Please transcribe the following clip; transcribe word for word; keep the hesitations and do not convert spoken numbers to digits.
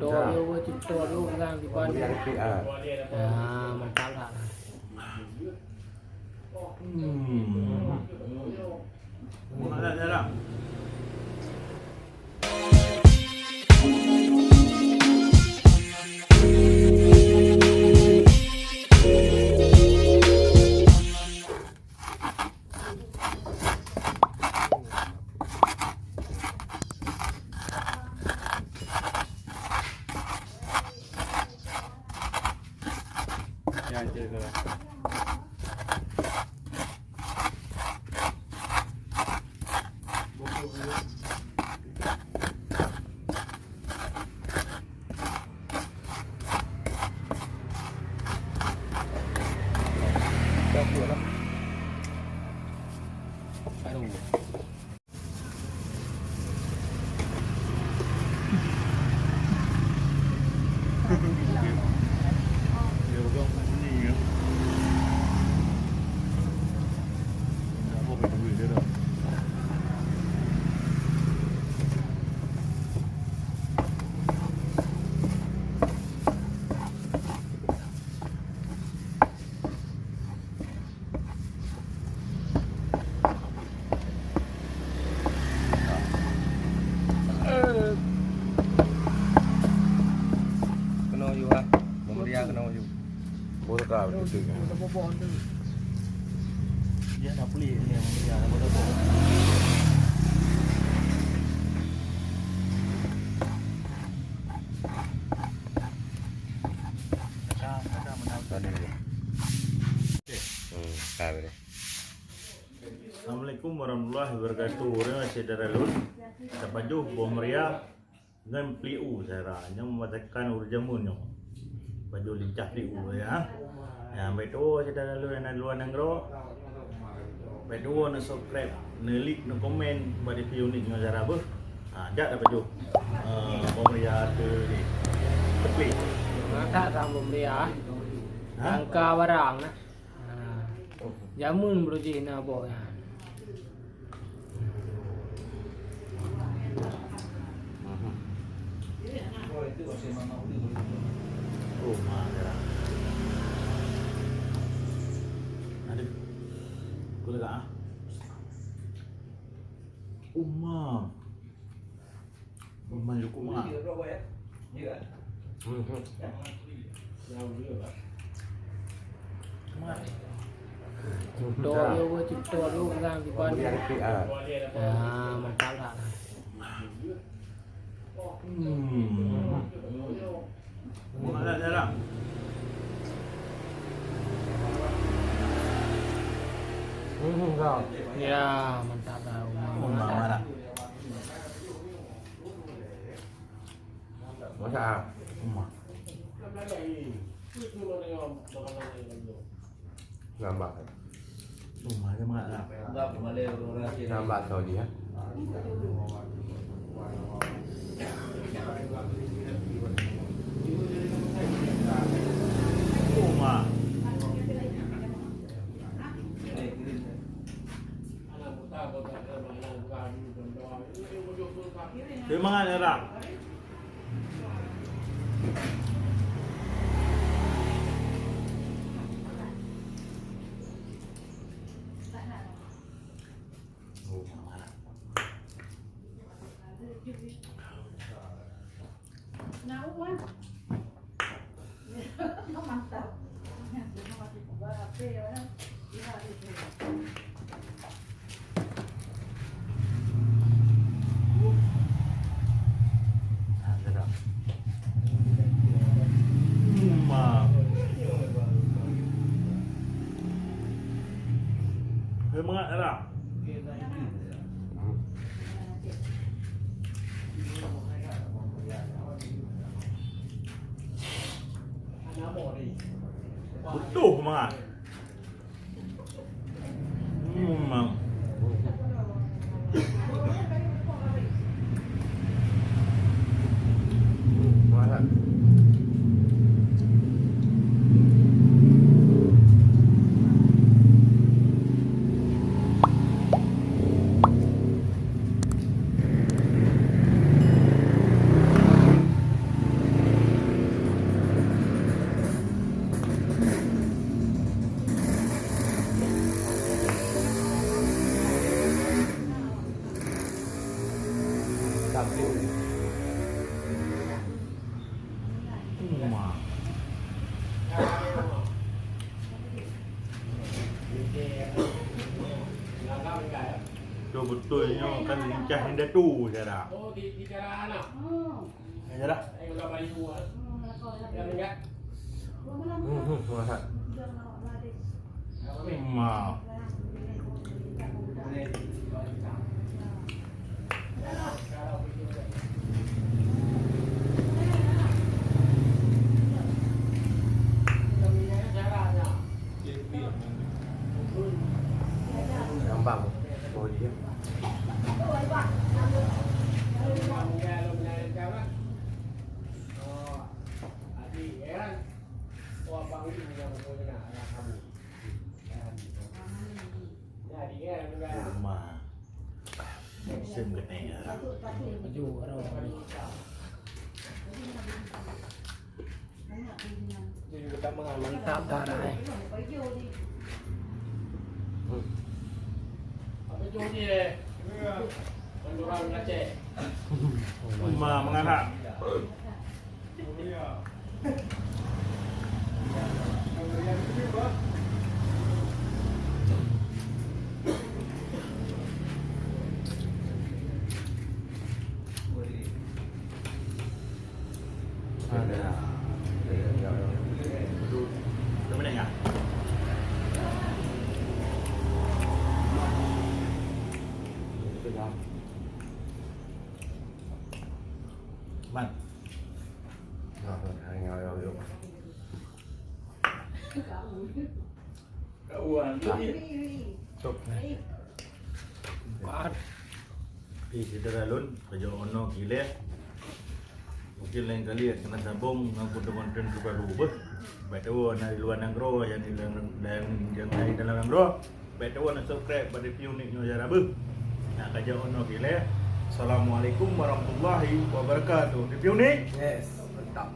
Ya. Orang P R. Ya, mantap lah. Hmm. Mana nak jalan? Keunoe yue ha. Meumeriah keunoe yue. Boh teuka beutôi. Dia nak pelik ni, dia nak bodoh. Tadi dia. Hmm, ka boleh. Assalamualaikum warahmatullahi wabarakatuh. Ureueng syedara lôn, tapajoh boh meuriah ngon pliek u syedara. Nyoe meumatakan ureueng jameun nyoe. Pajoh lincah pliek u ya. Nyang beutuwo syedara lôn nyang na luwa nanggroe. Beutuwo neusubscribe, neulik, neukomen bak video nyoe syedara beuh. Ha, jak tapajoh. Eh, boh meuriah teu ni. Teupli. Mantap dah boh meuriah. Ha? Angka barang nah. Ha. Jameun beurujih na boh nyan. Oh, ma, ya. Aduh. Aku lega ah. Uma. Uma cukup ma. Cipto dulu, cipto dulu, orang di P R. Ya, mantap lah. Hmm. Mana jarang? Hmm, kau. Ya, mantap lah. Uma, mana? Masa? Uma. Nambah. Uma dia mak lah. Nambah tau dia. Uma. Semangat ya, Rak. Semangat lah. Utuh mangat. Hmm, mang. Hmm, mangat. Uma. Tu beutôi nyoe kan lincah indatu cara. Cara. Hmm, hmm, masak. Uma. Gampang. Oh, iya. Uma. Sem keuneuk. Maju, aduh. Jadi kita mah mantap dah, dah, eh. Uma mengana. Man. Top. Pat. Di syedara lôn, ka jeuet unoe keu ilèe. Mungkin lain kali keuneuk sabong ngon konten-konten terbaru beuh. Bèk tawoe na di luwa nanggroe, nyang di dalam, nyang, nyang na di dalam nanggroe. Bèk tawoe na subscribe bak T V Unik nyoe syedara beuh. Nah, ka jeuet unoe keu ilèe. Assalamualaikum warahmatullahi wabarakatuh. T V Unik. Yes, mantap.